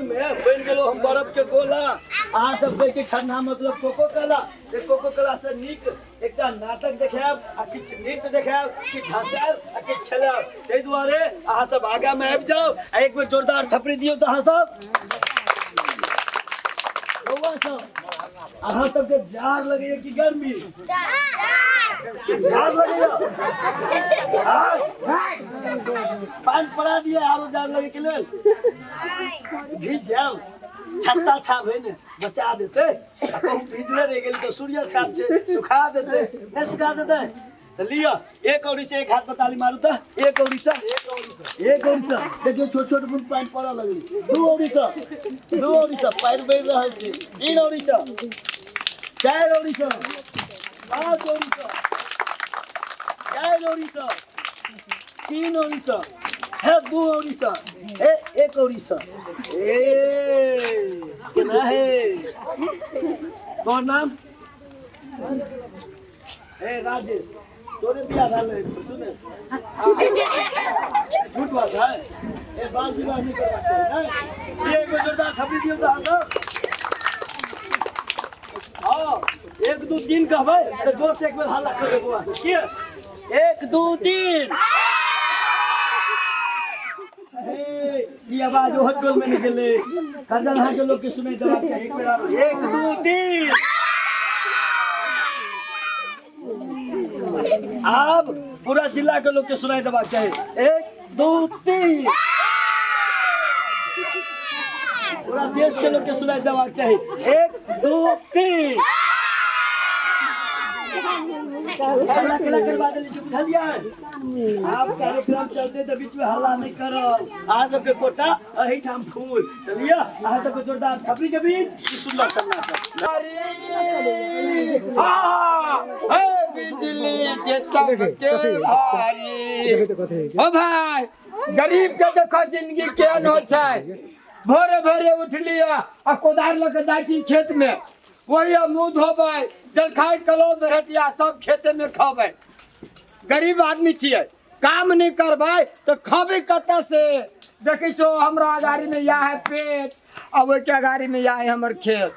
रौद में बनि गेलहुँ हम बर्फ के गोला। अहाँ सब कहै छी ठंडा मतलब कोको कोला, ते कोको कोला से नीक एकटा नाटक देखायब आ किछु नृत्य देखायब, किछु हँसायब आ किछु खेलायब। ताहि दुआरे अहाँ सब आगा में आबि जाउ आ एक बेर जोरदार थपड़ी दियौ तऽ अहाँ सब। बौआ सब, अहाँ सबके जाड़ लगैया कि गर्मी? जाड़ लगैया? हाँ? पानि पड़ा दिए आरो जाड़ लगे के लेल भीज जाओ। छत्ता छाप है ने बचा देते, आ कहूँ भीजले रह गेल तो सूर्य छाप छे सुखा देते, नहीं सुखा देते तो लियो एक औरी से एक हाथ में ताली मारू तो एक औरी से, एक औरी से देखियो छोट छोट बूंद पानि पड़ऽ लगलै। दू औरी से, दू औरी से पानि बढ़ि रहल छै। तीन औरी से, चारि औरी से, पाँच औरी से, चारि औरी से, तीन औरी से, हे दू औरी से, हे एक औरी से। ए केना है तोहर नाम? ए राजेश, तोरे बियाह भेल है सुने झूठ बात है। ए बाल विवाह नहीं करवाते हैं ना? ये एक जोरदार थपड़ी दियो तो हाँ सब। हाँ 1 2 3 कहबै तो जोर से एक बेर हल्ला कर देबो से। के 1 2 3। हे ई आवाज ओहर टोल में निकले करजन हां के लोग के सुनै दबाक चाही। एक बेर आरो 1 2 3। आब पूरा जिला के लोग के सुनाई देबाक चाही। 1 2 3। पूरा देश के लोग के सुनाई देबाक चाही। 1 2 3। हल्ला केला करवा देली छै, बुझलियै? आब कार्यक्रम चलते तऽ बीच में हल्ला नहीं करब। अहाँ सबके कोटा एहिठाम फूल। चलिए अहाँ सबके जोरदार थपड़ी के बीच ई सुंदर सन नाटक। बिजली जे चमके भारी। ओ भाई, गरीब के देखो जिंदगी केहन हो छै। भोरे भोरे उठलियै आ कोदारि लऽ के जाइ छी खेत में, वही मुँह धोबै, जलखाइ कलौ बेरहटिया सब खेते में खबै। गरीब आदमी छियै, काम नहीं करबै तऽ खबै कतऽ से? देखै छौ हमरा अगाड़ी में या है पेट आ ओहिके अगाड़ी में या है हमर खेत।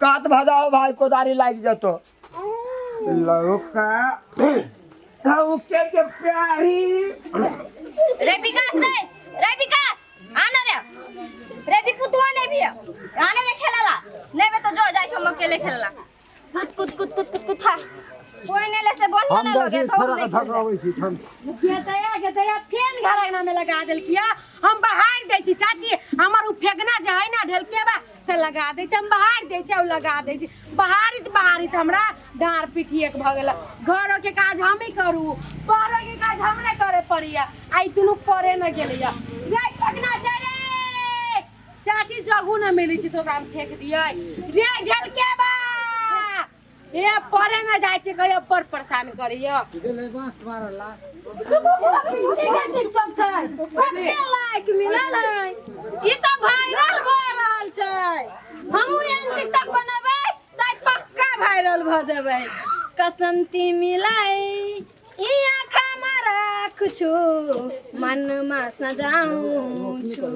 कात भजाओ भाई, कोदारी लागि जेतो। लौका लौके के प्यारी। रे विकास, रे रे विकास, आना रे रे दीपू, तू आने भी आने ले खेलला नहीं बे तो जो जाय छो अकेले खेलला। कूद कूद कूद कूद कूद कूद था कोई नहीं ले से बढ़िया नहीं लगे तो हम नहीं खेलबै। खेतैया खेतैया फेन घर अंगना में लगा देलकिया। हम बहार दै छी चाची, हमर उ फेगना जे है ना ढेलकेबा से लगा दै छी। हम बहार दै छी, उ लगा दै छी। बहारित बहारित हमरा डाँर पीठी एक भऽ गेल। घरो के काज हमही करू, पढ़ो के काज हमरे करे पड़ैया। आइ दुनू पढ़े न गेलैया। रे फेगना छै रे चाची, जगू न मिलै छै तो ओकरा हम फेंक दियै। रे ढेलकेबा ए पढ़े न जाइ छै, कहियो बड़ परेशान करैया। टिकटॉक छै, कते लाइक मिलल है, ई तऽ वायरल भऽ रहल छै। हमहूँ एहन टिकटॉक बनेबै, शायद पक्का वायरल भऽ जेबै। कसमती मिलाई ई आँखा में राख छु, मन में सजाऊं छु।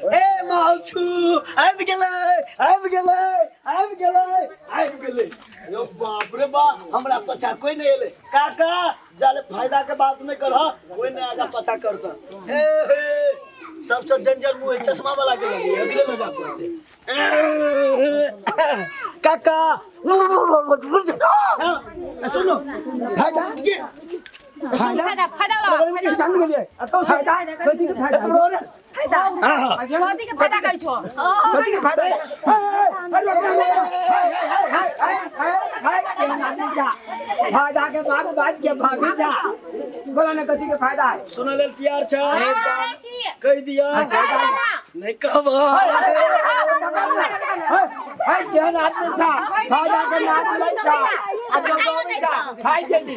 ए मालछू आबि गेलै, आबि गेलै, आबि गेलै, आबि गेलै। यो बाप रे बा, हमरा पछा कोई नहीं एलै। काका जाले फायदा के बात नहीं करह, कोई नहीं आगा पछा करता। ए हे, सबसे डेंजर मुंह है चश्मा वाला के लगे, एकरे लगा पड़ते। काका हाँ, सुनो फायदा फायदा फायदा ला फायदा कथी के फायदा? हाँ हाँ कथी के फायदा कहै छौ? कथी के फायदा? फायदा के बात बात के भागी जा, बोला ना कथी के फायदा है? सुनऽ लेल तैयार छ? कहि दिअ। नहीं कहब। है केहन आदमी था, फायदा के नाम लै छा आ जब खाइ गेली,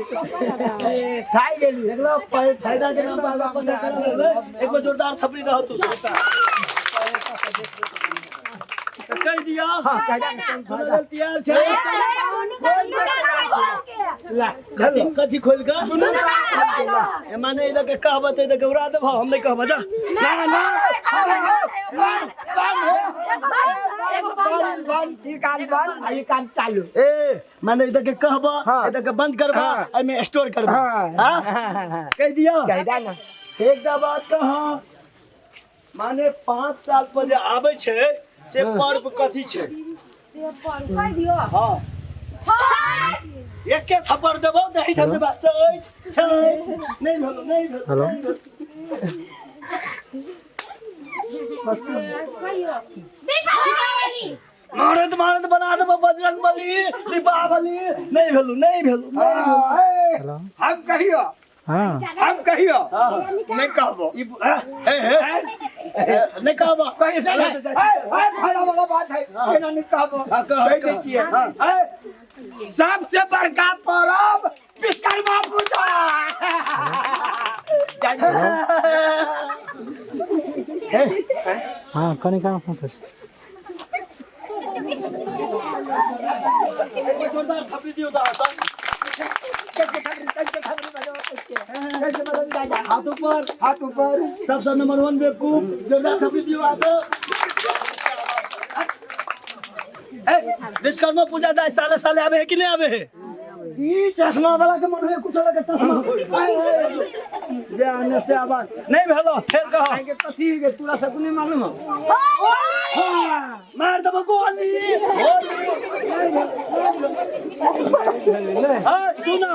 खाइ गेली। देखलो फायदा के नाम पर आगा पछा करऽ लगलै। एक बेर जोरदार थपड़ी दहो तू। तऽ कहि दिअ। हाँ, फायदा सुनऽ लेल तैयार छ? ला कथी कथी खोल के दुनू कान खोल के ला। ए माने इधर के कहबत इधर के उड़ा देबो हम नहीं कहबो जा। ना ना, बंद बंद बंद बंद, ई कान बंद आ ई कान चालू। ए माने इधर के कहबो हाँ। इधर के बंद करबो हाँ। एमे स्टोर करबो। हाँ। हां हाँ, कह दिया। कह दा ना। एकटा बात कह, माने 5 साल पर जे आबै छै से पर्व कथी छै? से पर्व कह दियो। हाँ। छठ। एके थप्पड़ देबो दही ठाम जे वास्ते अछि छै। नहीं भेलो, नहीं भेलो, नहीं भेलो। दीपावली। मारत मारत बना देबो बजरंग बली दीपावली। नहीं भेलो, नहीं भेलो, नहीं भेलो। हाँ, हम कहियो। हाँ। हम कहियो। हाँ। नहीं कहबो। ई ए ए ए, नहीं कहबो। कहियो से नहीं। ए, ए, फायदा वाला बात है, केना नहीं कहबो? हाँ, कह, कह दै कह। छियै। हाँ। ए, सबसे बड़का पर्व विश्वकर्मा पूजा। हाँ, कनी कहाँ फोन कर। एक जोरदार थप्पड़ी दियो त हाथ। हाथ ऊपर, हाथ ऊपर। सबसे नंबर 1 बेवकूफ। जोरदार थप्पड़ी दियो हाथ। विश्वकर्मा पूजा दाय साले साले आवे है कि नहीं आवे है? ई चश्मा वाला के मन है कुछ अलग चश्मा। जे आने से आवाज नहीं भेलो फेर कहो। के कथी के तोरा सब नहीं मालूम हो? हाँ, मार देबो गोली। हाँ, सुनो।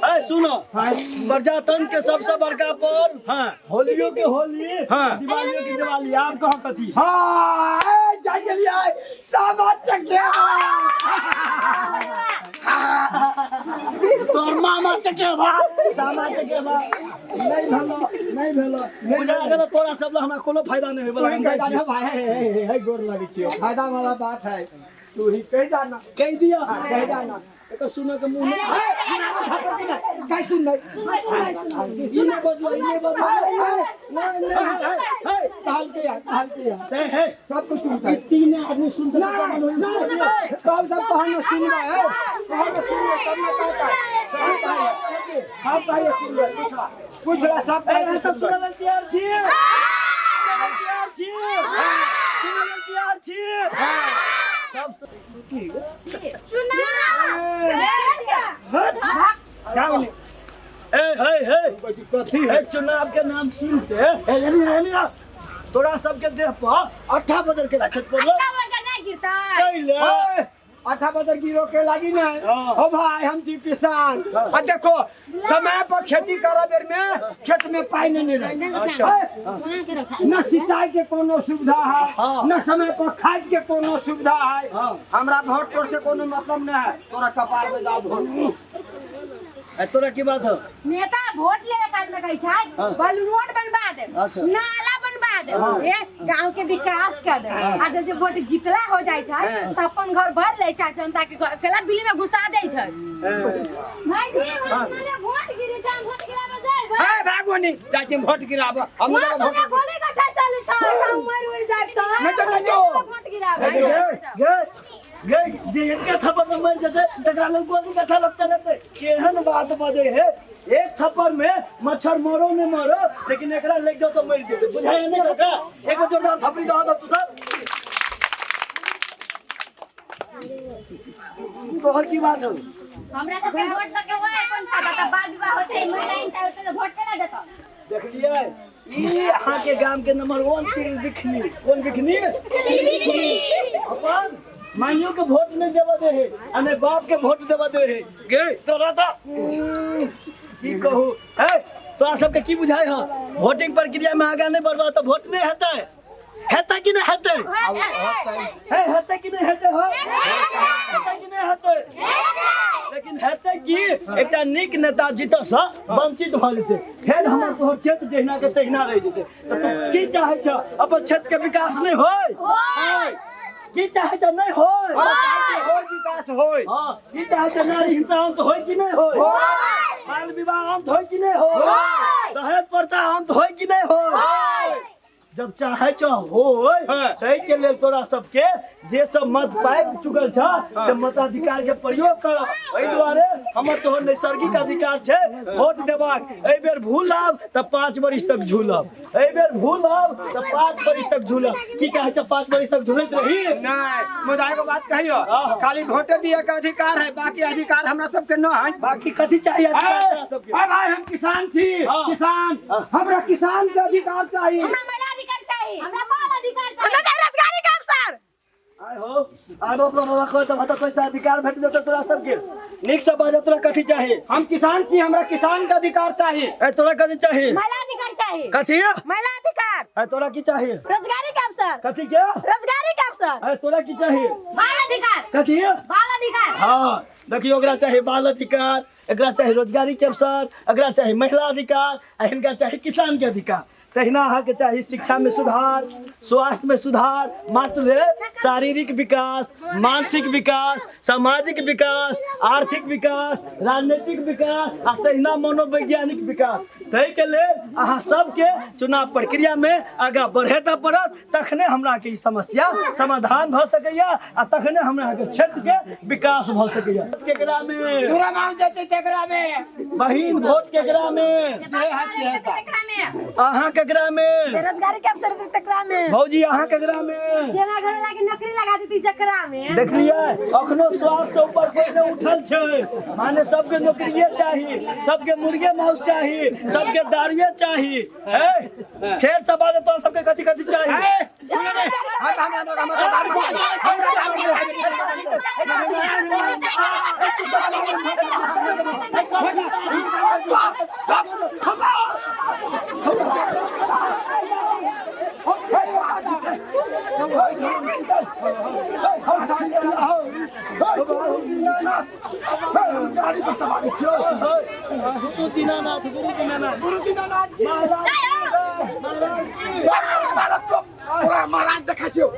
हाँ, सुनो। प्रजातंत्र के सबसे बड़का पर्व। हाँ। होलियो के होली, हाँ। दिवालियों की दिवाली। आप कहो कथी? हाँ, ए, जा गेलियै सामा चकेवा। तोर मामा चकेवा, सामा चकेवा। नहीं भेलो, नहीं भेलो। बुझा गेलो तोरा सब ला हमरा कोनो फायदा नहीं होय वाला। हम कह जाइ जाना छी। भाई, हे, हे, हे, गोर लगै छियौ, फायदा वाला बात है, तू ही कह जाना। कह दिया। कह जाना। एकर सुनऽ के मुँह नहीं। काय सुन नहीं? ई नहीं बजलो, ई नहीं बजलो। नहीं नहीं, हे, कहल के है, कहल के है। हे, हे, सब कुछ सुनता ई है। तीन आदमी सुनते नहीं, नहीं, तब तब कहन न सुनबै, हे, कहन न सुनबै तब न कहता। सब कहिए, सब कहिए सुनबै, पूछला पूछला सब ए, कहिए सब सुनबै। सुनऽ लेल तैयार छी? सुनऽ लेल तैयार छी? सुनऽ लेल तैयार छी? सब चुनाव। हट। क्या बोले? ए, हे, हे। कथी हे, चुनाव के नाम सुनते हे, एनी एनी आ। तोरा सबके देह पर अट्ठा बदल के रखत पड़लो। नहीं गिरता। कैले? आठा बदर गिरो के लागी नहीं। हाँ। हो भाई, हम जी किसान। आ देखो समय पर खेती करे बेर में खेत में पानी नहीं रहे। अच्छा। न सिंचाई के कोनो सुविधा है, हाँ। न समय पर खाद के कोनो सुविधा है। हाँ। हमरा वोट तोर से कोनो मतलब नहीं है, तोरा कपार में जाओ वोट। ए, तोरा की बात है? नेता वोट लेवे काल में कहै छै हाँ। बल रोड बनवा दे, अच्छा। नाला बनवा दे, ए गांव के विकास कर दे। आ जब जे वोट जीतला हो जाय छै हाँ। त अपन घर भर लै छै, जनता के घर केला बिल्ली में घुसा दै छै। भाईजी, हमरा सुनले वोट गिरे छै, हम वोट गिराबे जाय। हे भागो नहीं जाइ छी वोट गिराबो हम। वहाँ वोट सुने गोली कथा चलै छै, हम मर उड़ जायब त। नहीं तो, नहीं तो। वोट गिराबे। गे गे गे, जे एक थप्पड़ में मर जते तकरा लग गोली कथा लगते रहते। केहन बात बजे है? एक थप्पड़ में मच्छर मरो नहीं मरो, लेकिन एकरा लग जाओ तो मर जेते। बुझाए नहीं काका? एक बार जोरदार थप्पड़ी दो तू सब। तोहर की बात हो? हमरा सबके वोट दके के होय कोन फायदा? त बाल विवाह होतै, महिला इंचा होतै त वोट केला जेतौ? देखलियै, ई अहाँ के गाम के नंबर 1 तीन बिखनी। कोन बिखनी? अपन माइयो के वोट नहीं देवा दे है आ नहीं बाप के वोट देवा दे है। गे तोरा त की कहू है, तोरा सबके की बुझाय हो? वोटिंग प्रक्रिया में आगा नहीं बढ़बा तो वोट नहीं हेतै। हेतै कि नहीं हेतै? हे हेतै कि नहीं हेतै? हो हेतै कि नहीं हेतै? लेकिन हेतै की एकटा नीक नेता जीतऽ सँ वंचित भऽ जेतै, फेर हमर तोहर क्षेत्र जहिना के तहिना रहि जेतै। तऽ तू की चाहै छ? अपन क्षेत्र के विकास नहीं होय? की चाहै छ? नहीं होय? होय, विकास होय। हाँ, की चाहै छ? नारी हिंसा अंत होय कि नहीं होय? बाल विवाह अंत होय कि नहीं होय? दहेज प्रथा अंत होय कि नहीं होय? जब चाहे छ होय हाँ। ताहि के लेल तोरा सबके जे सब मत पाबि चुकल छ ते मताधिकार के प्रयोग कर। एहि दुआरे हमर तोहर नैसर्गिक अधिकार छै वोट देबाक। एहि बेर भूलब तऽ 5 बरिस तक झूलब, एहि बेर भूलब तऽ 5 बरिस तक झूलब। की कहै छ 5 बरिस तक झूलैत रही? नहीं, मुदा एगो बात कहियो, खाली वोट दिए के अधिकार है, बाकी अधिकार हमरा सबके न है। बाकी कथी चाहिए अधिकार तोरा सबके? अरे भाई, हम किसान छी, किसान, हमरा किसान के अधिकार चाहिए। हमरा महिला अधिकार चाहिए, हमरा बाल अधिकार चाहिए, हमरा चाहिए रोजगारी के अवसर। आय हो, आय बाप रे बाबा, कहत भत पैसा अधिकार भेट जेतौ तोरा सबके। नीक से बाजऽ, तोरा कथी चाहिए? हम किसान छी, हमरा किसान के अधिकार चाहिए। ए तोरा कथी चाहिए? महिला अधिकार चाहिए। कथी? महिला अधिकार। ए तोरा की चाहिए? रोजगारी के अवसर। कथी के? रोजगारी के अवसर। ए तोरा की चाहिए? बाल अधिकार। कथी? बाल अधिकार। हाँ देखियो, ओकरा चाहिए बाल अधिकार, एकरा चाहिए रोजगारी के अवसर, एकरा चाहिए महिला अधिकार, आ हिनका चाहिए किसान के अधिकार। तहिना अहाँके चाही शिक्षा में सुधार, स्वास्थ्य में सुधार, मात्र शारीरिक विकास, मानसिक विकास, सामाजिक विकास, आर्थिक विकास, राजनीतिक विकास, आ तहिना मनोवैज्ञानिक विकास। ताहिके लेल अहाँ सबके चुनाव प्रक्रिया में आगाँ बढ़ेटा पड़त, तखने हमरा के ई समस्या समाधान भऽ सकैया आ तखने हमरा के क्षेत्र के विकास भऽ सकैया। केकरा में? पूरा मांग जेतै तेकरा में। बहिन, वोट केकरा में? जे हाथ से है सा। तेकरा में। अहाँ केकरा में? रोजगारी के अवसर देतै तेकरा में। भौजी, अहाँ केकरा में? जेना घर लागे नौकरी लगा देती जकरा में। देखलियै, अखनो स्वार्थ से ऊपर कोई नहीं उठल छै। माने सबके नौकरिये चाही, सबके मुर्गे मांस चाही, सबके दारुए चाही। ए फेर सब बात, तोरा सबके कथी कथी चाही? ए, सुनो ने, हम हम हम हम दारू चाहिए, हमरा दारू चाहिए। गाड़ी पर सवारी छियो। गुरु दीनानाथ, गुरु दीनानाथ, गुरु दीनानाथ की। महाराज महाराज की। तोरा महाराज देखै छियौ?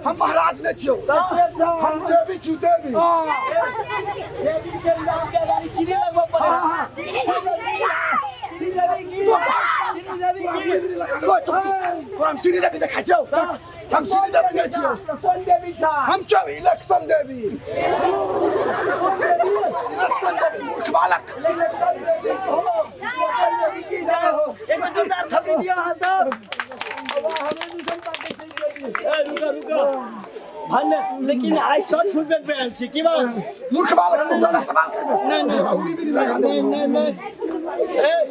हम महाराज नहि छियौ, हम देवी छियौ, देवी। देवी के नाम के गाड़ी सीधे लगबऽ पड़े। श्री देवी की, श्री देवी की। तोरा हम श्री देवी देखै छियौ? हम श्री देवी नहि छियौ। कोन देवी छा? हम छियौ इलेक्शन देवी, इलेक्शन देवी, मूर्ख बालक। इलेक्शन देवी हो, इलेक्शन देवी की जय हो। एक जोरदार थपड़ी दियो अहाँ सब। ए रुका रुका भन्ने, लेकिन आइ शर्ट फुल पेंट पहिरल छी की बात? मूर्ख बालक, तू ज्यादा सवाल करबे। नहीं नहीं उड़ी बिड़ी लगा नहीं नहीं नहीं। ए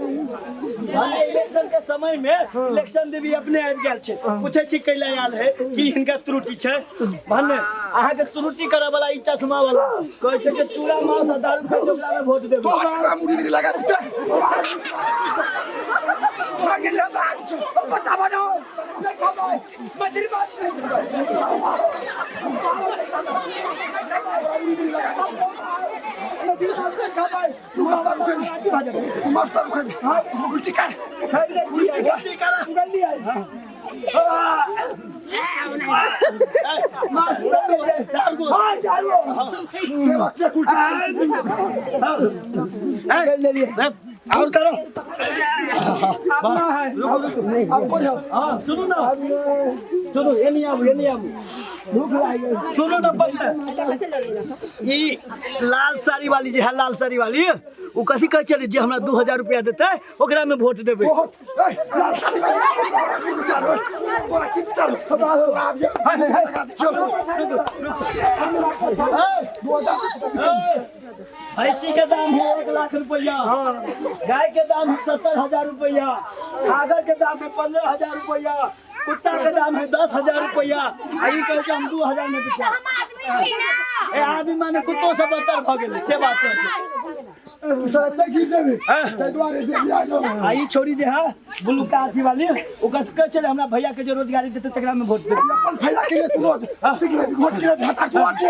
भन्ने, इलेक्शन के समय में इलेक्शन देवी अपने आबि गेल छै। पूछै छी कैला आयल है, की हिनका त्रुटि छै? भन्ने, अहाँके त्रुटि करऽ वाला ई चश्मा वाला कहै छै जे चूड़ा मांस आ दारू खाइ छै, ओकरा में वोट देबै। तोरा केकरा मुड़ी बिड़ी लगा दै छै? तोरा के लगा दै छै? बताबो ना, मछली बात नहीं। तोरा उड़ी बिड़ी लगा दै छै। मछली बात से खबाई। तू मास्टर उखेबी, तू मास्टर उखेबी। उल्टी कर, उल्टी कर। उगल लिया। मांस दारू। हां, दारू। सेवक के उल्टी कर। ए, और करो। अपना है। अब कोई हो? हाँ सुनू ना, सुनू, एनी आबू, एनी आबू। भूख लागि गेल। सुनू ना, पहिले ई लाल साड़ी वाली जे है, लाल साड़ी वाली, ओ कथी कहै छलै जे हमरा 2000 रुपया देतै ओकरा में वोट देबै? ए, लाल साड़ी वाली, तोरा की विचार हो? तोरा की विचार हो? तोरा आब ये लगा दै छियौ। ए, 2000। ए, भैंसी के दाम है 1 लाख रुपया, गाय के दाम है 70,000 रुपया, छागर के दाम है 15,000 रुपया, कुत्ता के दाम है 10,000 रुपया, आ ई कहै छै हम 2000 में बिकायब। हम आदमी छी ना। ए आदमी माने कुत्तो से बदतर भऽ गेलै, से बात कहै छै। तू साला एते गिर जेबी, ताहि दुआरे देवी आइ गेलौ। आ ई छोरी जे है ब्लू का अथी वाली, ओ कथी कहै छलै हमरा भैया के जे रोजगारी देतै तकरा में वोट देबै? अपन फायदा के लिए तू रोज देख ले, वोट के लिए हटा तू, तू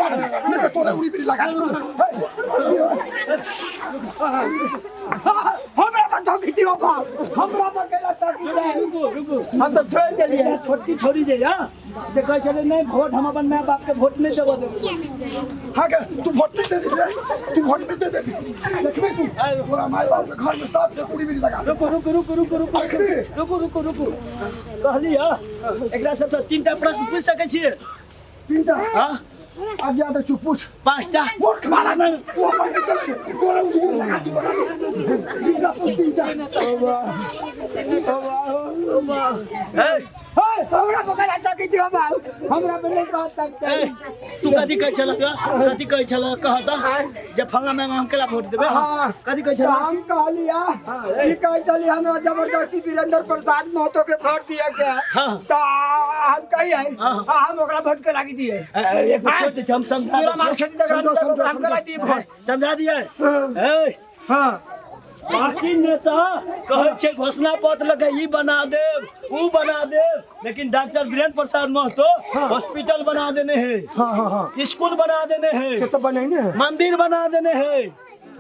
नहीं तो तोरे उड़ी बिड़ी लगा। हमरा पर तकी थी बाप हमरा पर केला तकी छै रुकू रुकू हम तो छोड़ देलिए एकटा छोटकी छोरी जे या जे कहै छलै नहि वोट हम अपन माय बाप के वोट नहि देबऽ देबै हाँ के तू वोट नहीं दे दी तू वोट नहीं दे देबी देखबे तू तोरा माय बाप के घर में सब पूरी भी लगा रुकू रुकू रुकू रुकू रुकू देखबी रुकू रुकू रुकू कहली हँ एकरा सबसँ तीनटा प्रश्न पूछि सकै छियै तीनटा हँ आज्ञा दे चुप पूछ पाँचटा मूर्ख वाला नहीं वो अपन के चले तोरा उ लगा तू लगा तीनटा पूछ तीनटा ए, हे हमरा पर केला तकी थी बाप हमरा पर नहीं बात तक ए, तू कथी कहै छलह ग? कथी कहै छलह कह तऽ जे फल्लाँ माय हम केला वोट देबै हाँ। कथी कहै छलह हम कहलिया ई कहै छली हमरा जबरदस्ती वीरेंद्र प्रसाद महतो के वोट दिए के हाँ। त हम कही है हाँ। हम ओकरा वोट के लागी दिए ए, ए, एक मिनट छोड़ दे, हम समझा पूरा माल खेती तक समझो, समझो, हम करा दिए वोट समझा दिए ए हां बाकी नेता कहै छै घोषणा पत्र लऽ के ई बना देब ऊ बना देब लेकिन डॉक्टर वीरेंद्र प्रसाद महतो हॉस्पिटल बना देने है हां हां हां स्कूल बना देने है से तो बनैने है मंदिर बना देने है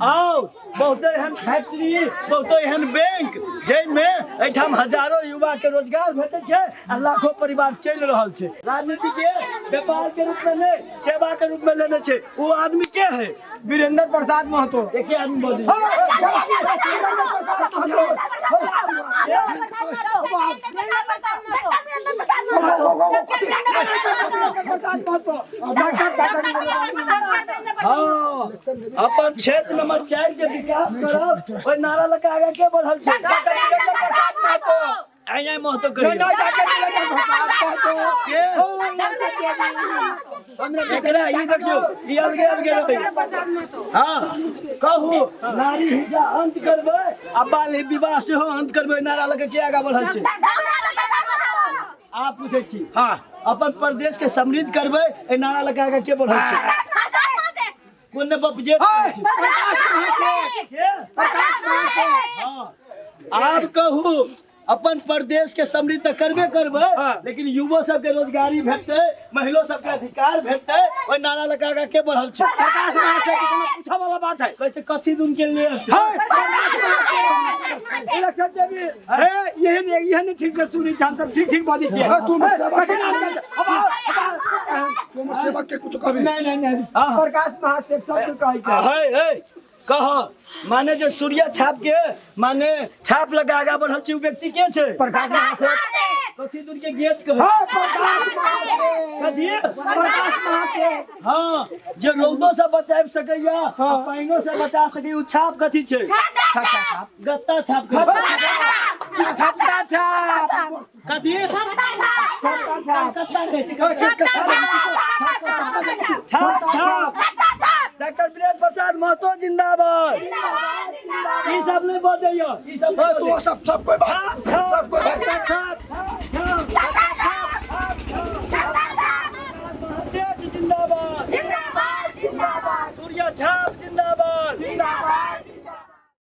आओ बहुते एहन फैक्ट्री बहुते एहन बैंक जाहिमे एहिठाम हजारो युवा के रोजगार भेटै छै आ लाखों परिवार चलि रहल छै राजनीति के व्यापार के रूप में नहि सेवा के रूप में लेने छै ओ आदमी के है वीरेंद्र प्रसाद महतो एके आदमी बजै प्रसाद महतो डॉक्टर डॉक्टर हाँ अपन क्षेत्र नंबर 4 के विकास करब ओहि नारा लगा आगे के बढ़ल छै वीरेंद्र प्रसाद महतो आइ आइ महतो नहीं कहियौ नहीं डॉक्टर वीरेंद्र प्रसाद महतो के एकरा ई देखियौ ई अलगे अलगे रहै हाँ कहू नारी हिंसा अंत करबै आ बाल विवाह सेहो अंत करबै नारा लगा के आगा बढ़ल छै आप पूछै छी हाँ अपन प्रदेश के समृद्ध करबै एहि नारा लगा के बढ़ल छै कोन ने बपजेट करै छै? प्रकाश महासेठ के? प्रकाश महासेठ हाँ। आब कहू अपन प्रदेश के समृद्ध तऽ करबे करबै हाँ। लेकिन युवो सबके रोजगारी भेटतै महिलो सबके अधिकार भेटतै ओहि नारा लगा के के बढ़ल छै प्रकाश महासेठ के कोनो पूछा वाला बात है कहै छै कथी दिन के लिए है प्रकाश महासेठ इलेक्शन देवी हे यही नहीं यही नहीं ठीक से सुनी हम सब ठीक ठीक बात छियै हाँ, तू हमर सेवा कथी नाम करते? अब आओ, अब आओ। तू हमर सेवक के कुछ कहबी नहीं नहीं नहीं हाँ। प्रकाश महासेठ सब कुछ कहै छै है है कह माने जे सूर्य छाप के माने छाप लगा आगा बढ़ल छै उ व्यक्ति के छै प्रकाश महासेठ कथी दूर के गेट कह हाँ प्रकाश महासेठ कथी प्रकाश महासेठ हाँ जे रौदो से बचाबि सकैया आ पानिओ से बचा सकैया उ छाप कथी छै गत्ता छाप कहै छै। छत्ता छाप कथी छत्ता छाप कत्ता कहै छै छाप छाप डॉक्टर वीरेंद्र प्रसाद महतो जिंदाबाद ई सब नहीं बजैया ई सब तू सब सब कोई बात छाप छाप सब कोई बात छाप छाप